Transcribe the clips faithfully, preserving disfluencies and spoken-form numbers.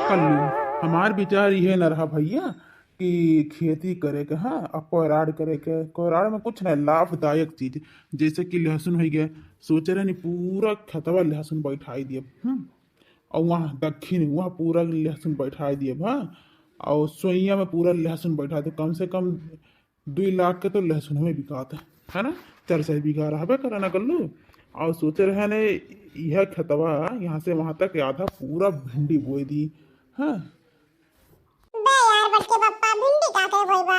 कल्लू, हमार विचार इहे न रहा भइया कि खेती करे के, हाँ, अब कोराड़ करे के। कोराड़ में कुछ नहीं, लाभदायक चीज, जैसे कि लहसुन होइ गए। सोचे रहनी पूरा खेतवा लहसुन बैठाई दिए, हम्म, और वहाँ दक्षिण, वहाँ पूरा लहसुन बैठाई दिए, हाँ, और सोइया में पूरा लहसुन बैठा दे, कम से कम दुई लाख के तो लहसुन हमें बिकात है, है ना? चार सौ बीघा रहबे करे ना कल्लू। और सोचे रहे ने, यह खेतवा यहाँ से वहाँ तक आधा पूरा भिंडी बोए दी। हाँ। बे यार बड़के पप्पा, भिंडी का के बोई बा?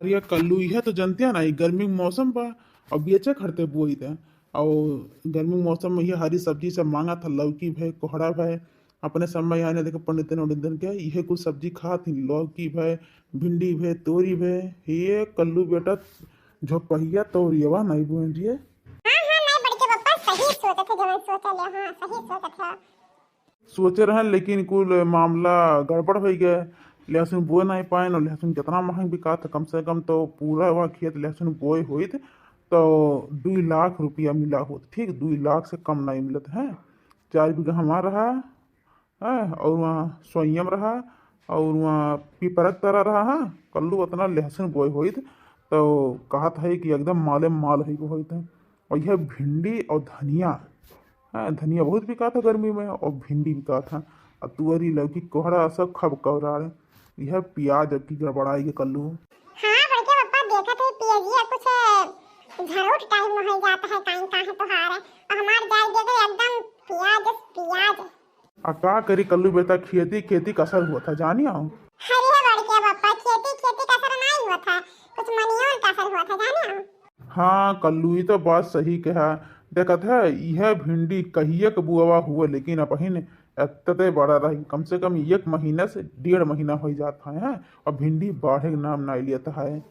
अरे यार कल्लू, यह तो जनते है ना, ये गर्मी के मौसम बा, और बेचे खरते बोई दे। और गर्मी के मौसम में यह हरी सब्जी सब मांगा था, लौकी भय, कोहड़ा भय, अपने समय आने देखे पंडितन उंडितन के इहे कुछ सब्जी खात ही, लौकी भय, भिंडी भय, तोरी भय। हे कल्लू बेटा, झोपहिया तोरियवा नहीं बुन दिए। हाँ, हाँ, नहीं बड़के पप्पा, सही सोचत है, जवन सोचल है, हाँ, सही सोचत है। सोचे रहन, लेकिन कुल मामला गड़बड़ होइ गए। लहसुन बोए नहीं पाए, और लहसुन कितना महंग बिकात है। कम से कम तो पूरा वह खेत लहसुन बोए होइत तो दुई लाख रुपया मिला होत, ठीक, दुई लाख से कम नहीं मिलत है। चार बीघा हमार रहा, हैं, और वहाँ सोइयम रहा, और वहाँ पीपरक तरा रहा, हाँ, कल्लू उतना लहसुन बोए होइत, तो कहत है कि एकदम माले माल है होइत है। और यह भिंडी और धनिया, हाँ, धनिया बहुत बिकात है गर्मी में, और भिंडी बिकात है, और तुअरी, लौकी, कोहड़ा सब खब कौराड़। यह प्याज अब की गड़बड़ाई के कल्लू। हाँ, बड़के पप्पा, देखत है पियजिया कुछ झरोट टाइप में हो जाता है, काहे, काहे तोहार। और हमार जाए दे दे एकदम प्याज, प्याज। आ का करी कल्लू बेटा, खेती, खेती का असर हुआ था, जानी आओ। अरे बड़के पप्पा, खेती, खेती का असर नहीं हुआ था, कुछ मनियोन का असर हुआ था, जानी आओ। हाँ कल्लू, ई तो बात सही कहा। देखत है, यह भिंडी कहिए के बुआवा हुआ, लेकिन अबहिन एतते बड़ा रही, कम से कम एक महीना से डेढ़ महीना हो जात है, हैं? और भिंडी बढ़े के नाम नहीं लेत है।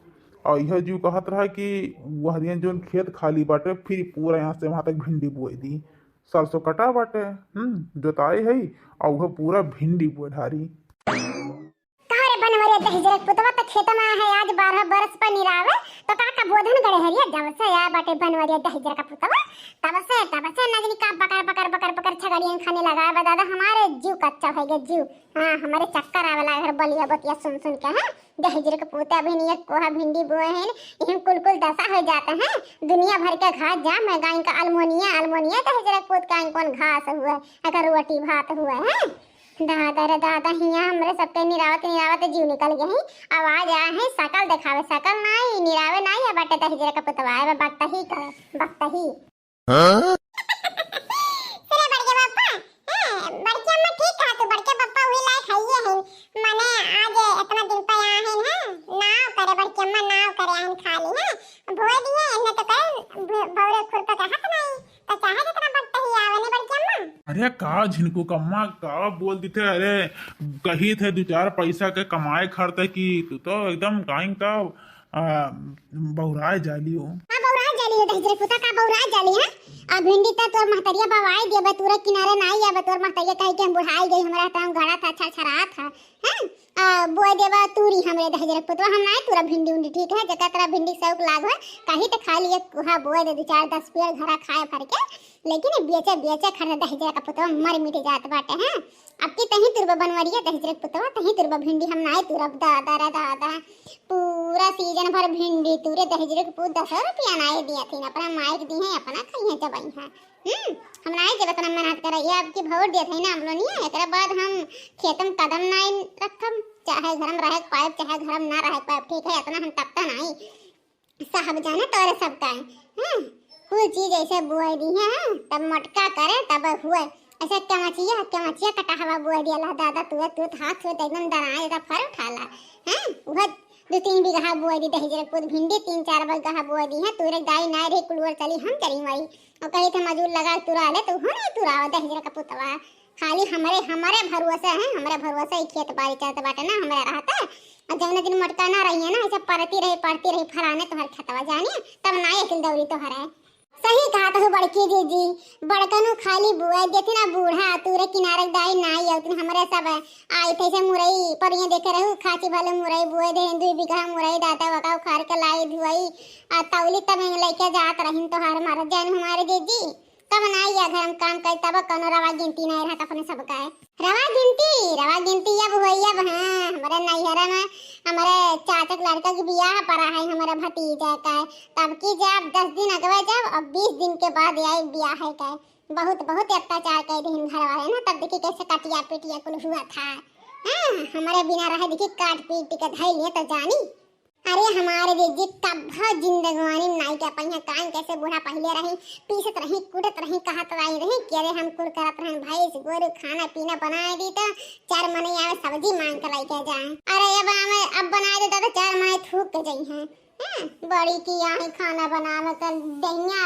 और यह जो कहत रहा कि वह दिन जोन खेत खाली बाटे, फिर पूरा यहाँ से वहाँ तक भिंडी बोए दी। सरसों कटा बाटे, हम्म, जोताई है, और वह पूरा भिंडी बोए ढारी। कहो रे बनवरिया दहिजरक पुतवा, त खेत में है आज बारह बरस पर निरावे, तो का का बोधन गड़े हरिया? जब से आया बाटे बनवरिया दहिजरक पुतवा, तब से, तब से नजनी का बकर, बकर, बकर, बकर छगड़ियन खाने लगा बा दादा, हमारे जीव कच्चा हो गया जीव। हाँ, हमारे चक्कर आवे लगा घर बलिया बतिया सुन सुन के, हैं? दहिजरक पुतवा बहन, ये कोहा भिंडी बोए हैं, इहन कुल कुल दशा हो जाता है। दुनिया भर के घास जाम है, गाय का अलमोनिया, अलमोनिया दहिजरक पुत का कौन घास हुआ, अगर रोटी भात हुआ है। दादा रे दादा, हियाँ हमरे सबके निरावत निरावत जीव निकल गए हैं। आवाज आए हैं, सकल देखावे, सकल नाई, निरावे नाई, अब बटे दहिजरक पुतवा, अब बकतही करे, बकतही। हाँ? सुने बड़के पप्पा, हैं, बड़के अम्मा ठीक कहा तू, बड़के पप्पा वही लायक है ये हैं। माने आज इतना दिन पे आए हैं, हैं, नाव करे बड़के अम्मा, नाव करे आए हैं खाली, हैं, भोए दिए, इन्हें तो करे, भ-, भौरे खुरपा के हाथ नहीं। तो चाहे जितना बकतही आवे ने बड़की अम्मा। अरे का झिनकू कम्मा का बोल देते, अरे कही थे दो चार पैसा के कमाए खरते कि तू तो एकदम गाइन का, आ, बौराए जाली हो। हाँ, बौराए जाली हो, दहिजरे पुता का बौराए जाली है। आ भिंडी त तोर महतरिया बवाई दिया बा, तोरे किनारे ना आई बा, तोर महतरिया कहे कि हम बुढ़ाई गई, हमारा टाइम घड़ा था, छरछरात था। हैं? आ, बोए देबा तूरी हमरे दहिजरे पुतवा, हम नाय तूरा भिंडी उंडी, ठीक है? जेकर तोरा भिंडी शौक लाग है, कहीं तो खा लिए, कुहा बोए दे दो चार दस पेड़ घरा खाए भर के, लेकिन ये बेचे, बेचे खर्च दहिजरे का पुतवा मर मिट जात बाटे, हैं? अब की तहीं तुरबा बनवरिया दहिजरे पुतवा, तहीं तुरबा भिंडी, हम नाय तुरब दादा रे दादा। पूरा सीजन भर भिंडी तूरे दहिजरे के पूत दस रुपया नाय दिया थी, अपना माइक दी है, अपना खाई है जब आई है। हम्म, हम नाई जब इतना मेहनत करे, ये अब की भौर दिया था ना हम लोग नहीं, एकरा बाद हम खेत में कदम नाई रखब, चाहे घर में रहे के पाइब, चाहे घर में ना रहे के पाइब, ठीक है, इतना हम तपता नाई। साहब जाने तोरे सब का है, हैं? कुल चीज ऐसे बुआई दी है, हैं? तब मोटका करे, तब हुए। ऐसे कमचिया, कमचिया कटा हवा बुआई दिया ला दादा, तू, तू तो हाथ से तो एकदम दराए, एकदम फर उठाला, हैं? वह दो तीन बीघा बुआई दी दहिजरे पूत भिंडी, तीन चार बीघा बुआई दी है, तूरे गाय नाय रही, कुलवर चली, हम चली मारी। और कही थे मजूर लगा तुरा ले, तो हो नहीं तुरावा दहिजरे का पुतवा। खाली हमरे, हमरे भरोसे है, हमरे भरोसे ही खेत बाड़ी चलत बाटे ना, हमरे रहते। और जौने दिन मोटका ना रही है ना, ऐसे परती रही, परती रही, फराने तोहर खेतवा जानी, तब ना एक दौरी तोहर है। सही कहा तू बड़की जीजी, बड़कनू खाली बुआ देती ना बूढ़ा, तूरे किनारे दाई नाई औतनी हमरे सब आई थे से मुरई, परिये देखे रहू, खाची भले मुरई बुए दे, दुई बीघा मुरई दादा वका उखाड़ के लाई धुआई, आ तौली तब में लेके जात रहिन तोहार मारा जैन हमारे जीजी। तब ना या घर में काम करी, तब कौनो रवा गिनती नहीं रहत अपने सबका है। रवा गिनती, अब गिनती अब होई अब, हाँ, हमरे नैहरे में हमरे चाचा के लड़का के बियाह पड़ा है, हमरे भतीजा का। तब की जब दस दिन अगवा जब, अब बीस दिन के बाद आई बियाह है का। बहुत, बहुत अत्याचार कर दिहिन घर वाले ना, तब देखी कैसे कटिया पिटिया कुल हुआ था। हाँ, हमरे बिना रहे देखी काट पीट के धई लिए तो जानी। अरे हमारे जीजी कब जिंदगानी नाई के पहिया कान कैसे बूढ़ा पहिले रही, पीसत रही, कूटत रही, कहत रही रही कि अरे हम कुल करत रहन भैंस गोरू खाना पीना बनाए दी तो चार मने आवे सब्जी मांग के लेके जाए। अरे अब आवे, अब बनाए दे तो चार मने थूक के जई हैं। हैं? बड़ी की आहे खाना बनावे के दहिया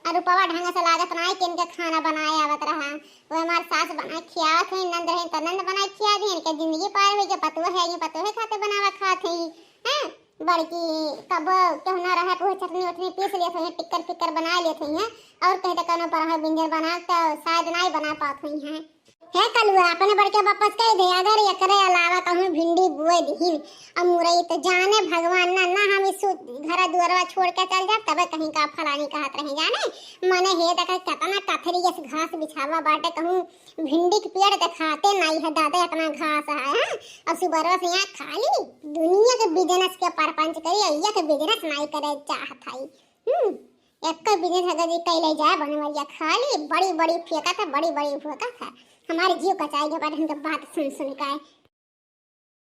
और रूपवा ढंग से लागत नाई कि इनके खाना बनाए आवत रहा। वो हमार सास बनाए खियावत है, नंद रहे तो नंद बनाए खिया दी, इनके जिंदगी पार हुई, के पतोह है, ये पतोह खाते बनावा खात है। हैं? बड़की कबो केहू ना रहे, पोहे चटनी वटनी पीस लेत हुई, टिक्कर फिक्कर बना लेत हुई हैं, और कहीं तो कौनो पर बिंजर बना तो शायद ना ही बना पात हुई हैं। हे कलुआ, अपने बड़के बापस कह दे, अगर एकरे अलावा कहूँ भिंडी बोए दिहिन और मुरई, तो जाने भगवान ना, ना हम इस घर दुआरवा छोड़ के चल जाब, तबे कहीं का फलानी कहत रहे जाने। मने हे देखा कितना कथरी यस घास बिछावा बाटे, कहूँ भिंडी के पेड़ देखाते नाई है दादा, इतना घास है, हैं? अब सुबरवा से यहाँ खाली दुनिया के बिजनेस के परपंच करी, अइया के बिजनेस नाई करे चाहत है। हम्म, एक बिजनेस अगर जी कैले जाए बनवरिया, खाली बड़ी बड़ी फेंकत है, बड़ी बड़ी फेंकत है। हमारे जीव कचाई के बाद इनके बात सुन सुन के।